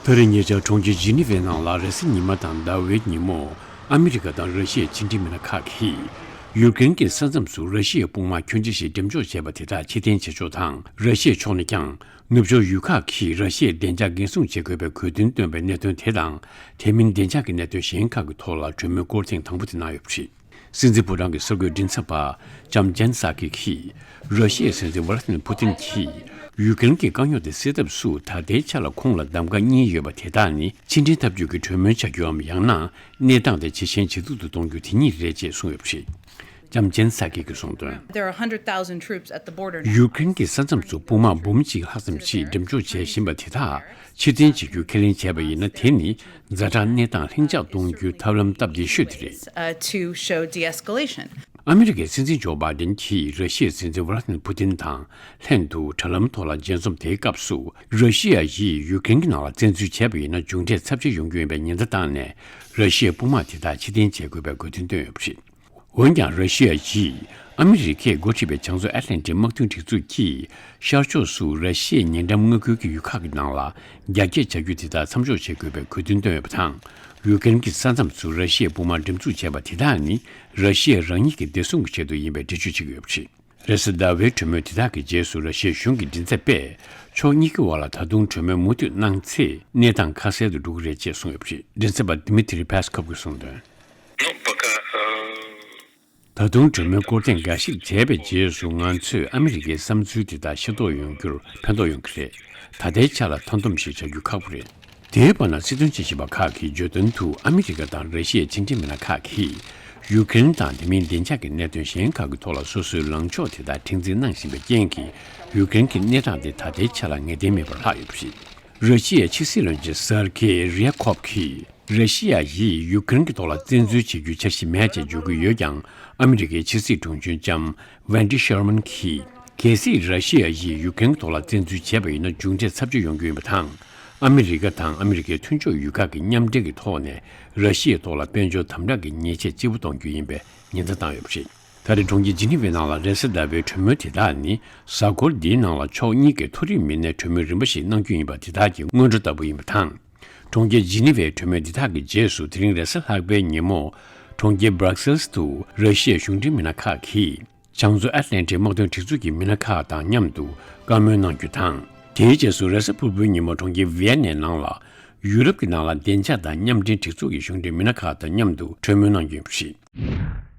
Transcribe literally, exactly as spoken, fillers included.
ད་རེས་ཉེ་ཆར་གྲོང་ཁྱེར་ཇི་ནི་ཝའི་ནང་ལ་རེས་གཟའ་ཉི་མ་དང་ཟླ་བའི་ཉིན་མོ། ཨ་མི་རི་ཀ་དང་ར་ཤི་ཡའི་ཕྱི་འབྲེལ་མི་སྣ་ཁག་གིས་ཡུཀ་རེན་གྱི་ས་མཚམས་སུ་ར་ཤི་ཡའི་དཔུང་དམག་ཁྱོན་ཆེ་ཞིག་འགྲེམས་འཇོག་བྱས་པ་དེ་དག་ཕྱིར་འཐེན་བྱེད་ཕྱོགས་དང་། ར་ཤི་ཡའི་ཕྱོགས་ནས་ཀྱང་ནུབ་ཕྱོགས་ཡུལ་ཁག་གིས་ར་ཤི་ཡའི་བདེ་འཇགས་འགན་སྲུང་བྱེད་དགོས་པའི་དགོས་འདུན་བཏོན་པའི་གནད་དོན་དེ་དང་། དེ་མིན་བདེ་འཇགས་ཀྱི་གནད་དོན་གཞན་ཁག་གི་ཐོག་ལ་གྲོས་མོལ་སྐོར་ཐེངས་དང་པོ་དེ་གནང་ཡོད་པ་རེད། སྲིད་འཛིན་ཕོ་བྲང་གི་གསར་འགོད་མགྲིན་ཚབ་པ་ལྕམ་ཇན་སཱ་ཀི་གིས། ར་ཤི་ཡའི་སྲིད་འཛིན་ཝ་ལ་ཏི་མིར་ཕུ་ཏིན་གྱིས་ཡུཀ་རེན་གྱི་དཀའ་རྙོག་དེ་སེལ་ཐབས་སུ་ད་ལྟའི་ཆ་ལ་ཁོང་ལ་གདམ་ག་གཉིས་ཡོད་པ་དེ་དག་ནི། ཕྱི་འབྲེལ་འཐབ་ཇུས་ཀྱི་གྲོས་མོལ་བྱ་རྒྱུའམ། ཡང་ན་གནས་སྟངས་དེ་ཇེ་ཞན་ཇེ་སྡུག་ཏུ་གཏོང་རྒྱུ་དེ་གཉིས་རེད་ཅེས་གསུངས་ཡོད་པ་རེད། ལྕམ་ཇན་སཱ་ཀི་གིས་གསུངས་དོན། There are one hundred thousand troops at the border now. ཡུཀ་རེན་གྱི་ས་མཚམས་སུ་དཔུང་དམག་འབུམ་གཅིག་ལྷག་ཙམ་ཞིག་འགྲེམས་འཇོག་བྱེད་བཞིན་པ་དེ་དག་ཕྱིར་འཐེན་བྱེད་རྒྱུ་ཁས་ལེན་བྱས་པ་ཡིན་ན། དེ་ནི་ཛ་དྲག་གནས་སྟངས་ལྷིང་འཇགས་གཏོང་རྒྱུའི་ཐབས་ལམ་སྟབས་བདེ་ཤོས་དེ་རེད། Uh, to show de-escalation. ཨ་མི་རི་ཀའི་སྲིད་འཛིན་ཇོ་བྷའི་ཌེན་གྱིས་ར་ཤི་ཡའི་སྲིད་འཛིན་ཝ་ལ་ཏི་མིར་ཕུ་ཏིན་དང་ལྷན་དུ་དྲ་ལམ་ཐོག་ལ་མཇལ་འཛོམས་དེའི་སྐབས་སུ། ར་ཤི་ཡ་ཡིས་ཡུཀ་རེན་གྱི་ནང་ལ་བཙན་འཛུལ་བྱས་པ་ཡིན་ན། མཇུག་འབྲས་ཚབས་ཆེ་ཡོང་རྒྱུ་ཡིན་པའི་ཉེན་བརྡ་བཏང་ནས། ར་ཤི་ཡའི་དཔུང་དམག་དེ་དག་ཕྱིར་འཐེན་བྱེད་དགོས་པའི་དགོས་འདུན་བཏོན་ཡོད་པ་རེད། འོན་ཀྱང་། ར་ཤི་ཡ་ཡིས་ཨ་མི་རི་ཀས་འགོ་ཁྲིད་པའི་བྱང་མཚོ་ཨེཊ་ལན་ཊིག་དམག་དོན་སྒྲིག་འཛུགས་ཀྱིས་ཤར་ཕྱོགས་སུ་ར་ཤི་ཡའི་ཉེ་འགྲམ་མངའ་ཁུལ་གྱི་ཡུལ་ཁག་གི་ནང་ལ་རྒྱ་སྐྱེད་བྱ་རྒྱུ་དེ་དག་མཚམས་འཇོག་བྱེད་དགོས་པའི་དགོས་འདུན་བཏོན་ཡོད་པ་དང་། ཡུཀ་རེན་གྱི་ས་མཚམས་སུ་ར་ཤི་ཡའི་དཔུང་དམག་འགྲེམས་འཛུགས་བྱས་པ་དེ་དག་ནི། ར་ཤི་ཡ་རང་ཉིད་ཀྱི་བདེ་སྲུང་གི་ཆེད་དུ་ཡིན་པའི་འགྲེལ་བརྗོད་བྱེད་ཀྱི་ཡོད་པ་རེད། རེས་གཟའ་ཟླ་བའི་གྲོས་མོལ་དེ་དག་གི་རྗེས་སུ། ར་ཤི་ཡའི་གཞུང་གི་མགྲིན་ཚབ་པས། ཕྱོགས་གཉིས་ཀྱི་དབར་ལ་ད་དུང་གྲོས་མོལ་མུ་མཐུད་གནང་ཚེ། གནས་སྟངས་ཁ་གསལ་དུ་འགྲོ་གི་རེད་ཅེས་གསུངས་ཡོད་པ་རེད། མགྲིན་ཚབ་པ་Dmitry Peskov གིས་གསུངས་དོན། Ну, пока, э, ད་དུང་གྲོས་མོལ་སྐོར་ཐེངས་འགའ་ཞིག་བྱས་པའི་རྗེས་སུ། ང་ཚོས་ཨ་མི་རི་ཀའི་བསམ་ཚུལ་དེ་དག་ཤེས་རྟོགས་ཡོང་རྒྱུར་ཕན་ཐོགས་ཡོང་གི་རེད། ད་ལྟའི་ཆ་ལ་མཐའ་སྡོམ་ཞིག་བྱ་རྒྱུ་ཁག་པོ་རེད། དེའི་བར་ན། སྲིད་དོན་དཔྱད་ཞིབ་པ་ཁག་གིས་བརྗོད་དོན་དུ། ཨ་མི་རི་ཀ་དང་ར་ཤི་ཡའི་ཕྱི་འབྲེལ་མི་སྣ་ཁག་གིས་ཡུཀ་རེན་དང་དེ་མིན་བདེ་འཇགས་ཀྱི་གནད་དོན་གཞན་ཁག་གི་ཐོག་ལ་སོ་སོའི་ལངས་ཕྱོགས་དེ་དག་མཁྲེགས་འཛིན་གནང་བཞིན་པའི་རྐྱེན་གྱིས། ཡུཀ་རེན་གྱི་གནས་སྟངས་དེ་ད་ལྟའི་ཆ་ལ་ངེས་གཏན་མེད་པར་ལྷག་ཡོད་པ་རེད། ར་ཤི་ཡའི་ཕྱི་སྲིད་བློན་ཆེན་སར་ཀེ་རི་ཡ་ཁོབ་ཀྱིས། ར་ཤི་ཡ་ཡིས་ཡུཀ་རེན་གྱི་ཐོག་ལ་བཙན་འཛུལ་བྱེད་རྒྱུའི་འཆར་གཞི་མེད་ཅེས་བརྗོད་ཀྱི་ཡོད་ཀྱང་། ཨ་མི་རི་ཀའི་ཕྱི་སྲིད་དྲུང་ཆེ་ལྕམ་Wendy Sherman གྱིས། གལ་སྲིད་ར་ཤི་ཡ་ཡིས་ཡུཀ་རེན་གྱི་ཐོག་ལ་བཙན་འཛུལ་བྱས་པ་ཡིན་ན། མཇུག་འབྲས་ཚབས་ཆེ་ཡོང་རྒྱུ་ཡིན་པ་དང་། ཨ་མི་རི་ཀ་དང་ཨ་མི་རི་ཀའི་མཐུན་ཕྱོགས་ཡུལ་ཁག་གིས་མཉམ་འབྲེལ་གྱི་ཐོག་ནས་ར་ཤི་ཡའི་ཐོག་ལ་དཔལ་འབྱོར་དམ་དྲག་གི་ཉེས་ཆད་ལྕི་པོ་གཏོང་རྒྱུ་ཡིན་པའི་ཉེན་བརྡ་བཏང་ཡོད་པ་རེད། ད་རེས་གྲོང་ཁྱེར་ཇི་ནི་ཝའི་ནང་ལ་རེས་གཟའ་ཟླ་བའི་གྲོས་མོལ་དེ་དག་ནི། གཟའ་འཁོར་འདིའི་ནང་ལ་ཕྱོགས་གཉིས་ཀས་མཐོ་རིམ་མི་སྣའི་གྲོས་མོལ་རིམ་པ་ཞིག་གནང་རྒྱུ་ཡིན་པ་དེ་དག་གི་སྔོན་འགྲོ་ལྟ་བུ་ཡིན་པ་དང་། གྲོང་ཁྱེར་ཇི་ནི་ཝའི་གྲོས་མོལ་འདི་དག་གི་རྗེས་སུ། དེ་རིང་རེས་གཟའ་ལྷག་པའི་ཉིན་མོ། གྲོང་ཁྱེར་Brussels དུ་ར་ཤི་ཡའི་གཞུང་འབྲེལ་མི་སྣ་ཁག་གིས། བྱང་མཚོ་ཨེཊ་ལན་ཊིག་དམག་དོན་སྒྲིག་འཛུགས་ཀྱི་མི་སྣ་ཁག་དང་མཉམ་དུ་བཀའ་མོལ་གནང་རྒྱུ་དང་། དེའི་རྗེས་སུ་རེས་གཟའ་ཕུར་བུའི་ཉིན་མོ། གྲོང་ཁྱེར་ཝི་ཡན་ནའི་ནང་ལ་ཡུ་རོབ་ཀྱི་ནང་ལ་བདེ་འཇགས་དང་མཉམ་འབྲེལ་སྒྲིག་འཛུགས་ཀྱི་གཞུང་འབྲེལ་མི་སྣ་ཁག་དང་མཉམ་དུ་གྲོས་མོལ་གནང་རྒྱུ་ཡིན་པ་རེད།